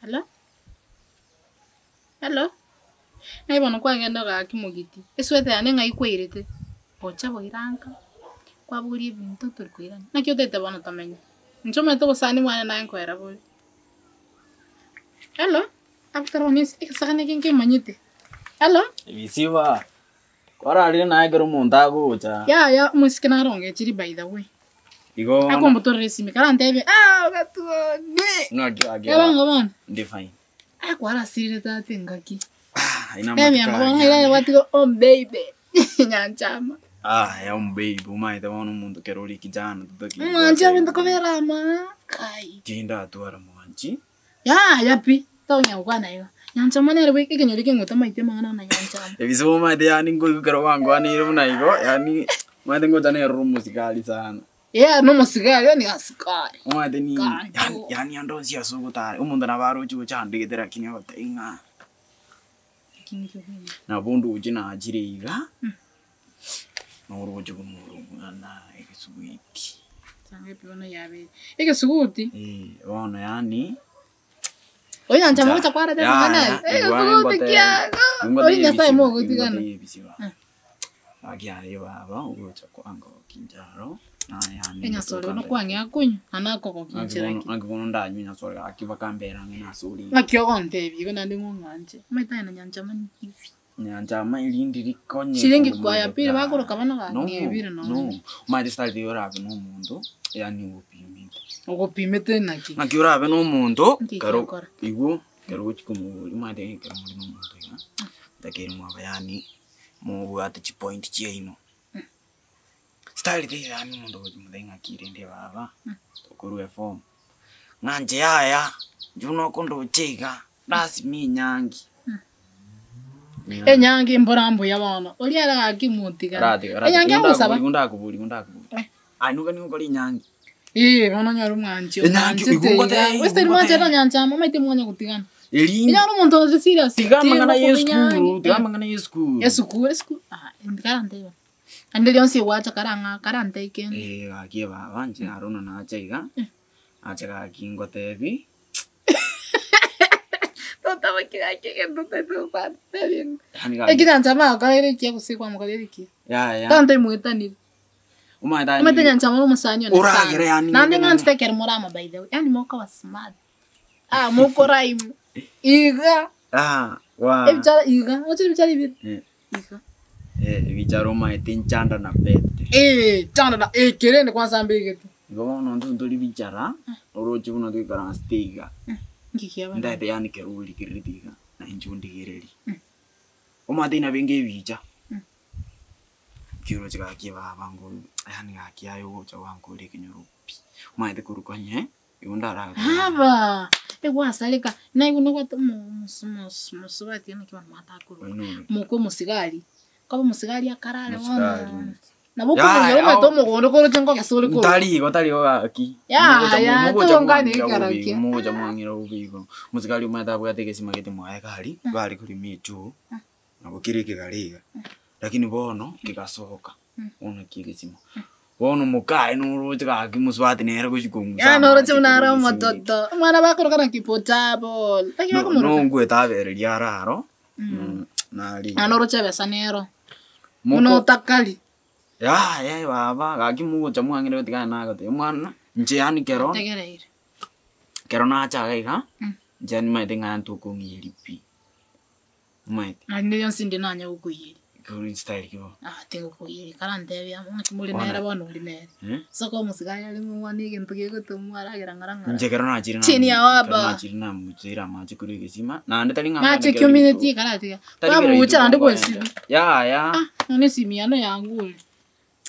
Hello? Hello? Ng'ai bono kwagenda ogaka omogiti, esweta yane ng'ai kwairete? Gocha boira nka, kwabogoria ebinto tori koirana. Naki otagete bono tomenye? Inche omanyete obosani bwane naye nkoera bore. Hello? Abwo tari bono ase egesagane eke nkemanyete. Hello? Ebisiba, kwararire naye ekero omonto agocha. Yaya omosike narongechiri by the way. Igo Akombutorera esimi karantebie ah gatuoni. Ng'aki gaki Eba ng'o bono? Ndi fine. Ah kwarasirire tata engaki. Ah, aina Tebia amatuko ng'o bono aria ng'ai ande. gwatiga ombabe nyanchama. Ah, ya ombabe omaete bono omonto kero ore kijana totakeiri Omwanchi gocha abinte iga. kobera ama kai. Tindatwara mwanchi. Yaya pi, tonya gokwana igo. Nyanchama nere bweka ekenyoro eke ng'a otamaeti amang'ana na Nyanchama. Ebise omanyete yaani nkoigwa ekero bankwaneire buna igo, yaani omanyete ngocha nere ore omosigari sana. Yea nomosigari, yaani asikari. Omanyete ni Kancho. yaani yaani ande onsi ase ogotara, omonto nabo aroche gocha andegete lakini agotebia ng'a nabo ndoche nachire iga, noroche buna ore omwana egesuguti. Egesuguti? Eh, bono yaani Oyo nyancha mogocha kwarete amang'ana aya. Egesuguti kiago. Ori Nyasaye mogotigana. Gaki aye baba ogocha kwangokia incharo Enyasore ono kwang'ea konywa na nakogokia inchera ki. Naki bono ndanywe enyasore gaki mpaka mbere ang'e nase ore. Naki ogontebia igo naende ng'o ong'anche. Omanyete aye na nyancha mani hivi. Nyancha ama erindi rikonye Shilingi korwa kwaya magega. pili bakoroka bono gaki No, ebire no. nonye. Omanyete style eyio orabe na omonto, yaani ogopimete. Ogopimete naki? Naki orabe na omonto, Nki kero kiokora? igo, kero ogochia komoboria omanyete ng'a ekero more na omonto iga, ntakeire mwaba yaani mobwate chipoint chiaino. Style teiyo yaani omonto ogochia komotebia ng'aki rende baba, tokorwa eform, ng'a inche yaya, inche buna okondocha iga, lasima enyangi. Enyangi mbora mbuya bono, oria ere gaki motigane. Enyangi agosaba. Igo ndakobori, igo ndakobori. Aye nogani gokora enyangi. Ee, bono onyore omwanchi Enyangi, omwanchete igo ngoteba, iga. igo Gose tari mwanchete ngoteba. onyancha amo, omanyete mwanya gotigana. Erinde. Onyore omonto ore serious, Tiga amang'ana tiri ya gokora enyangi. esukuru, tiga amang'ana ya esukuru. Esukuru, esukuru, ah karantebe. Ande rionsi gwacha karang'a karantebie kende. Ee gaki ebaba inche aro na nacha iga, nacha gaki ngotebi. Totaboki gaki egento otagete gokwana, tebia ng'a. Yaani gaki. Eki nyanchama agokorera ekiya gose kwamokoreire ekiya. Yaya. Tonto imwetanire. Omanyete yaani. Omanyete nyanchama ore omosani one Oragere sana. yaani Naende ng'ende ng'anchete ekero more amo by the way, yaani mokoba smart. Ah mokoraima, iga. Ah, waa. Ebichara iga, oche ebichara ibere. Eh. Iga. Eh, ebichara omaete nchanda na pete. Eh, chanda na eke rende kwanza mbegete. Igo bono intwe ntori bichara, oroche buna toikaransete iga. Nki kiaba? Ndagete yaani kero origerereti iga, na inche ondigererie. Omanyete inabenge ebicha, kioroche gaki baba ngo yaani gaki aye ogocha gwankora ekenyoro pi. Omanyete korwa konye. Igo ndarabe. Aba! Egwasareka, naigwe nobwate omo- omosu mosu mosubati naki bono mwatakorwa. Oinore. Moka omosigari, koba omosigari akarare bono, Mosigari. nabo Yaya, okoborigia omanyete ao- omogondo koroche nkogesa ore korwa. Tari igo tari igo gaki. Yaya, Mogocha mogocha togongana mwang'ira ekero bobe igo, kia. mogocha mwang'ira bobe igo. Mosigari omanyete abwate egesima gete mwaye gari, bare korema echoo, nabo kere ekegare iga. Lakini bono, kegasoka. Bono naki egesima. Bono mokaye noroche gaki mosubati nere gochia kong'usa Yaani oroche amache buna are korwa egesima eke. omototo. Omwana bakoroka naki potable. Naki No- bakomoroka? nonkwete abereria are aro, nare Naende oroche ebesa nero. Moko- Buna otakari. Yaya baba, gaki mogocha mwang'ire gotiga nagotebia omwana, inche yaani kero, Tegereire. kero nacha iga iga, inche yaani nimanyete ng'a ntokong'iyeria pi. Omanyete. Naende rionsi inde nanye gokoiyeria. Korwa style ki bono? Ah tingokoiyeria karantebie amo ng'aki more Bono. nere bono ori nere. Eh? Ase okoba omosigari are ng'o na egento gegotomwa aragera ng'ora ng'ora. Inche ekero nachire Chini ya namu- ekero waba. nachire namucheire amache korwa egesima, naende tari ng'a Mache ng'ende kero kiuminetie rituko. karatiga. Tari kero Kwabucha rituko naende nkoenda. gwesibia. Yaya. Ah, nonye esimi yane yangure.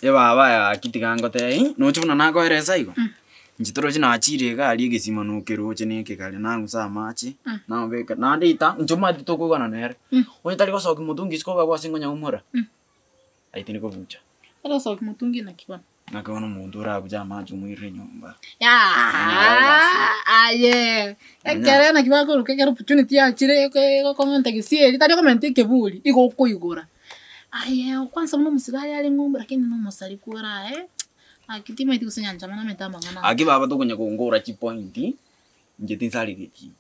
Ebaba gaki tiga ngotebie, noche buna nakoeresa igo, inche torochi nachire iga aria egesima nokeroche na ekegare nang'usa amache, nabeka naende ita inche omanyete tokoigwana nere, onye tari gosokia motungi isiko obe ase nkonyaumora, aye tindi kobucha. Tari gosokia motungi naki bono? Naki bono omonto orabuche amache omoirere nyomba. Yaah aye, ekere naki bakoroka ekero opportunity yachire egokomenta gesieri, tari okomenta ekeburi, igo okoigora. Aye kwanza buna omosigari are ng'umbu lakini na omosariku ore aye, gaki timanyeti gose nyancha mana amanyete amang'ana aya. Gaki baba tokonya kongora chipointi, inche tinsaregeti.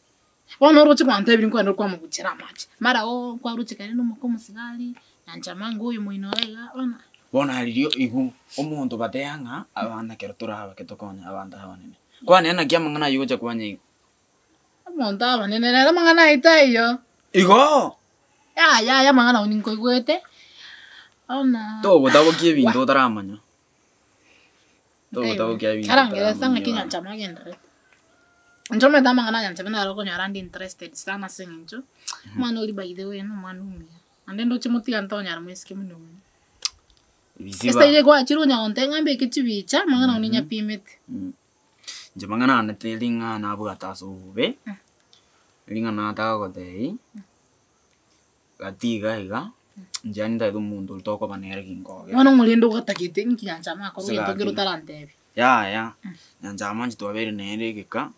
Bono oroche gwantebirie nkoenda ore kwamobuchera amache, mara oo nkwaroche kare na omoka omosigari, nyanchama ng'a oyo moino iga iga bono. Bono riria igo omonto bateba ng'a abana ekero tore abake tokonye abanto abanene. Kwane naki amang'ana aywo ogocha kwanya igo? Omonto abanene nere amang'ana ayio taiyo. Igoo! Yaya aya amang'ana ayio ninkoigwete, bono. Togotabokia ebinto otaramanya. Togotabokia ebinto Karangeresa ng'aki otaramanya. nyanchama agenderete. Inche omanyete amang'ana a Nyanchama naro okonyora ande interested sana ase eng'encho, omwana oria by the way na omwana omuya. Naende ndoche motiga ntonyara moiseke buna oyio. Bisiba. Esitayiri gwachire onya gontebia ng'a mbeke chibicha, amang'ana ayio ninyapimete. Inche mang'ana ane teri ng'a nabwate ase obobe, ring'ana nataka gotebia, gati iga iga, inche yaani ntagete omonto oria tokoba nere ginkogera. Bono ng'orende ogotagete inki Nyanchama akore Gose egento nkere gaki. otarantebia. Yaya, Nyanchama inche twabeire nere egeka,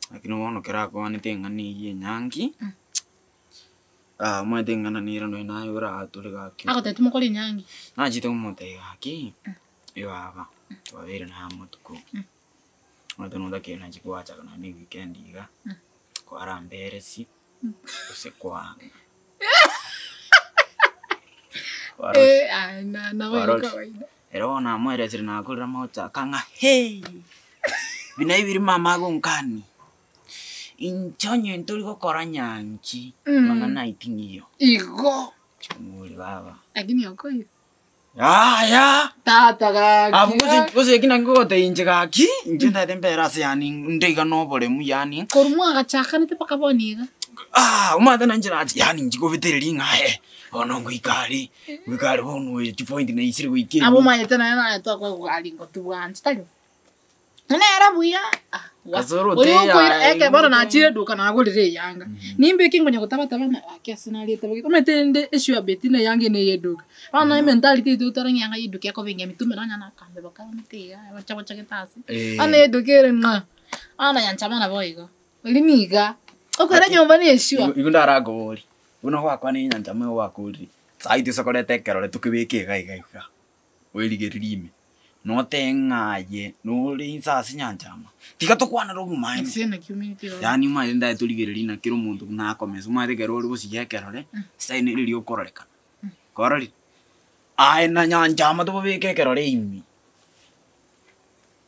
lakini bono kero akwanete eng'ana eywo enyangi, omanyete eng'ana nere nonye naye oratore gaki. Agotebi timokora enyangi. Nachete komotebia gaki, ebaba twabeire naye amatuko, omanyete notakeire nachi koachaka naende ewikendi iga, kwaramberesie, gose kwang'a. Kwarorire? Eh, aye na- nabo ere Kwarorire? kawaida. Ere bono namoeresire nakorire amagochaka ng'a hee, buna ebiri mama agonkani, inche onye ntori gokora nyangi, mang'ana aiting'io. Igo. Chimori baba. Lakini okoira. Yaya! Tata gaki. Abwo gose gose eki naki ngogotebia inche gaki, inche ntagete mbere ase yaani nde iga na oboremu yaani. Korwa mwagachakanete mpaka bono iga. Ah, omanyete na inche nachi yaani inche kobetereria ng'a eh, bono ngoika are, ngoika are bono oyo chipoint naisire goika Abwo ime. omanyete naye naye twakoa ngotubwanche tari. Nere buya, ah, wa- Kasoro oria te okoira yaye, eke bono ngote. nachire eduka nagorire eyanga, nimbeke nkonya gotabataba ng'a gaki ase nariete bobe, omanyete rende esure bet na eyanga eye na eye eduka, bono ementality yaito totware ng'a eyanga ya eduka ekoba engiya mitumba nonya na akambeba kaumete igaa gochagochagete ase, Eh. bono eduka ere ng'a, bono nyanchama nabo igo, oria niga, okoira nyomba na esure. Igo igo ndarakoborie, buna gwakwanire nyanchama igo gwakorire, saii toise koreta ekerore tokebeke iga iga iga, oerigererie ime. Notebe ng'a aye nore inse ase nyanchama, tiga tokwanere obomaene. Ase naki omanyete igo. Yaani omanyete ndaye torigereria ng'a kera omonto buna akomesa, omanyete ekero ore gosiya ekerore, style nere eria okororekana, kwarorire? Aye na nyanchama tobobeke ekerore ime,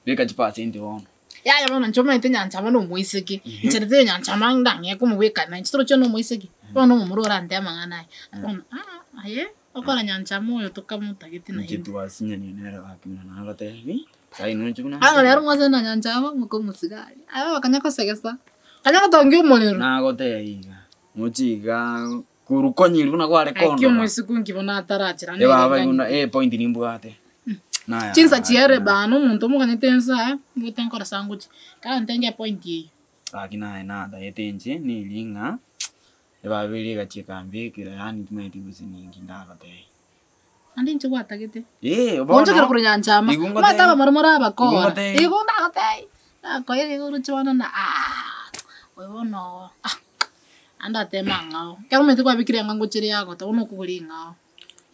beka chipercent bono. Yaya bono inche omanyete nyanchama na omoiseke, inche tari nyanchama ndang'ee komobwekana, inche toroche na omoiseke, bono omomura orantebie amang'ana aya, bono aye. Okora nyanchama oyo tokamotageti Inche naende. twasinyania nere gaki buna nagotebi, sai noche buna Ang'o rero mwase na nyanchama mokomosigari. Aba bakanya kosegesa, kanya gotongia omorero. Nagotebi iga, noche iga korwa konyiri buna kware Aki kondora. omoisiku nki bono atarachera nere Ebaba igo nganyete. epoint nimbwate. Naya Chinsa chiere gaki bana omonto omoganyete nsa, ngwete nkore sa ngochia. Karantenge epoint eyio. Gaki naye natagete inche neri ng'a. Ebaberi egachia ekambekera, yaani timanyeti gose ninki ndagotebie. Naende inche gwatagete. Eh, bono, Gonchokera korwa nyanchama. igo ngotebie- Omanyete abamura more igo abakora. ngotebie- Igo ndagotebie, nakoire igo oroche bono na aah, oyo bono ah, naende ateme ang'ao. Ekero omanyete kwabekire eng'ao ngochire yagota bono okogora eng'ao.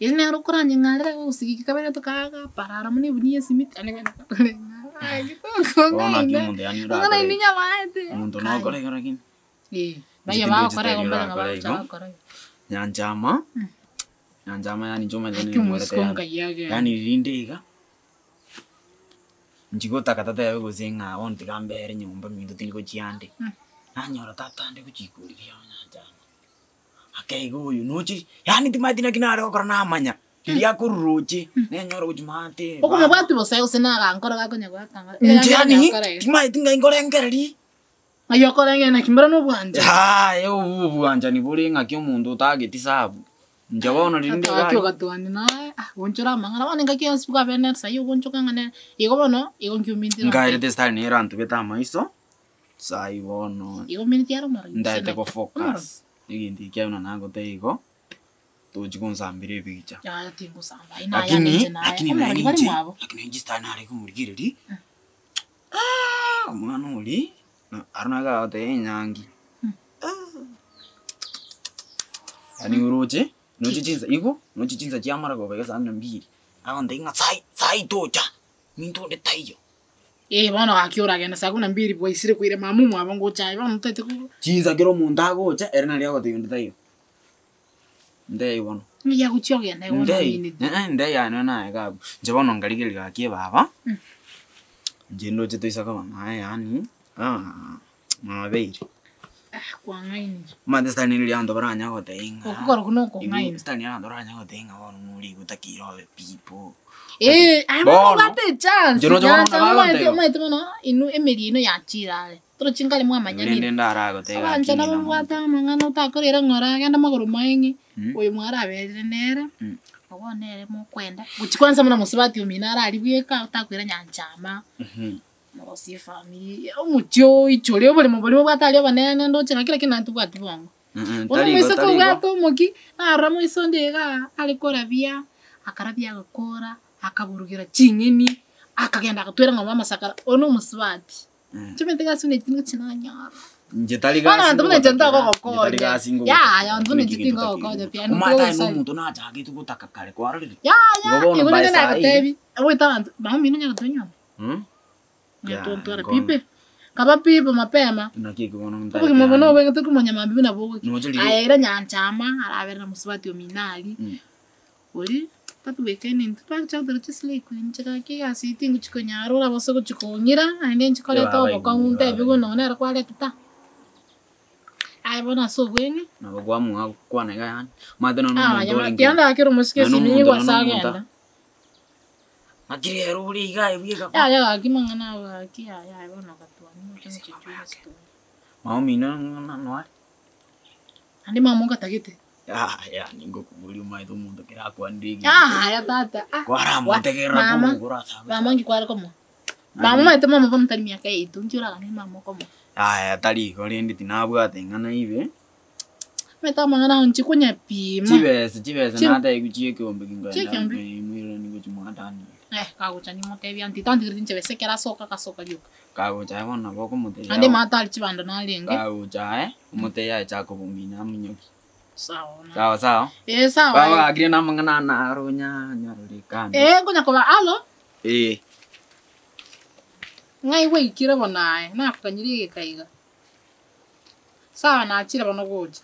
Eri nere okoranyeng'arera gosigi kabere tokaga parara buna egunia ya esimiti naende kogenda kogora eng'ao. Gaki Bono naki tokong'aina, omonto yaani ong'aini orakore nyamaete. omonto nokore igo lakini. Eh, Inche baiyo tindochi bagokora tari igo mbare ng'a orakore bagocha igo. bakora igo. Nyanchama, nyanchama yaani inche omanyete Gaki nigo omoisiko nyorete yaani nkai agende. yaani rinde iga, inchi gotaka tatebe gose ng'a bono tiga mbere nyomba minto tindi gochia ande, nanyora tata ande gochia igoro riria nyanchama, ake iga oyo noche yaani timanyeti naki nare gokora namanya, riria akorwa roche, nenyora gochia maate baba. Okomobwati bosa gose nagankora gakonya goaka ng'a Inche yaani, gakora iga. timanyeti ng'ai nkorengereria. Ng'ai okoreng'ana naki mbora nobwanchani? Yaya obwo obwanchani bore ng'aki omonto otageti sabu. Inche bono rinde Gaki iga ogatwani naye ah gonchora amang'ana bono engaki yonsi bwabene sai ogonchoka ng'a nere igo bono igo nkiumintie Nkaerete esitari nere erantubete amaiso, sai bono Igo omineti are omorogi gose ntaete naki? go focus Omorogi? egento ekia buna nagotebia igo, tochi gonsambera ebicha. Yaya tingosamba aye naye Lakini, inche naye lakini naye omorogi bare ninche, mwabo. lakini inche esitari nare komorigereria. Omwana oria, aro naki agoteba enyangi, yaani oroche, noche chinsa igo, noche chinsa chia amarogoba iga saa kumi na mbili, agontebia ng'a sai sai tocha, minto onde taiyo. Eh bono gaki oragenda saa kumi na mbili bwaisire koira mama omwabo ngocha aye bono otaete ko. Chinsa kera omonto agocha, ere nari agotebia onde taiyo. Nteiyo bono. Ng'ai agochia ogenda igo bono Nteiyo, omineti. eh nteiyo aye nonye naye iga abwo. Inche bono nkarigereria gaki ebaba, inche ndoche toisa koba naye yaani, mwabeire. Ah kwang'ainire. Omanyete sitani nere riria abanto baranyare gotebia ng'a, Okwo korokwo na okong'aina. sitani nere abanto baranyare gotebia ng'a bono noriigwe otakeire obe people. Eh, aye bono Bono, obwate echance, inche noche bono nyancha nabo omanyete agoteba. omanyete bono inwe emeeri yaino yachire are, torochi nkare mwamanyanire. Rende ndaragotebie gaki Abanchani ng'ina babwate monto. amang'ana otakorera ng'ora genda magoro maeng'e, Mm. oyo mwaraberire nere, Mm. obo nere mokwenda, gochia kwanza buna mosubati omino arari bweka otakoira nyanchama. Morosie efamiri, omochie oichore oboremo boria obwate aria obonene ndoche ng'a kera kende naende tobwati bongo. Bono Tari igo, omoiseke tari igo. obwate omokia, narora moise onde igaa, are korabia, akarabia agakora, akaburugera ching'eni, akagenda agatwera ng'a amasakara, oyo na omosubati. Chimanyete gasi buna echi tingochi nanyora. Inche tari Bono gasi abanto buna inche ngogotakera, inche tari ntogogokonya. gasi Yaya, abanto ngogotakera, buna naki inche egento tingogokonya takeire. pi, yaani Omanyete aye togosari. nomonto nachagete gotaka kare kwarorire? Yaya, Igo bono igo mbae rende saa eye. nagotebi, oboete abanto, mama omino onye gotonyuoma. Ntwara pipe, kaba pipe mapema, Naki eke bono ntaete obogima obo yaani. nobweng'e tokomanya mambia buna bogokia. Noche riria- Aye ira nyanchama, arabere na mosubati omino aria, oria tatobwekaini intwe twacha goteba chislay queen inche gaki egasi eye tingochi konyara orabase gochi kong'ira naende inche koreta Ebaba obokong'u igoro, ntebi ebaba buna nere kwaretete aa. Aye bono ase obweng'e. Nabo kwamoa gokwana iga yaani, omanyete nonye na Ah, omonto yama orenge tiga ndakere omosike nonye na esimi omonto nigo nonye ase na omonto agenda. Naki rero ore iga aye bweka kwa. Yaya gaki mang'ana ago gaki yaya aye bono ogatwani moche moche chwe story. Mama omino ng'a noare. Naende mama ogatagete. Yaya ningokoboria omanyete omonto ekero akwanire egento. Yaya tata ah. Kwaramotegerera Mama, korwa igoro ase agocha. mama nki kware komoa? Mama omanyete mama bono tari miaka yaito nki oraganie mama okomoa? Yaya tari igo rende tinabwate ing'ana ibe. Omanyete amang'ana ao inche konyapima. Chibesa chibesa Chi- natebiwa chia ekeombe Chia ekeombe? nkaenda moirane gochia mwa Daniel. Eh, kagocha nimotebia aunty tantigereti inche besa ekero asoka agasoka rioka. Kagocha aye bono nabo okomotebia Naende mato aria chibando narenge. Kagocha aye, omotebie aye chaka obomina amonyoki. Sawa na. Sawa sawa. Eh sawa. Baba gakire na amang'ana naro nyanyarorekane. Eh nkonya koba alo. Eh. Ng'ai gwaikire bono aye, nakoganyire egeka iga. Sawa nachire bono gocha.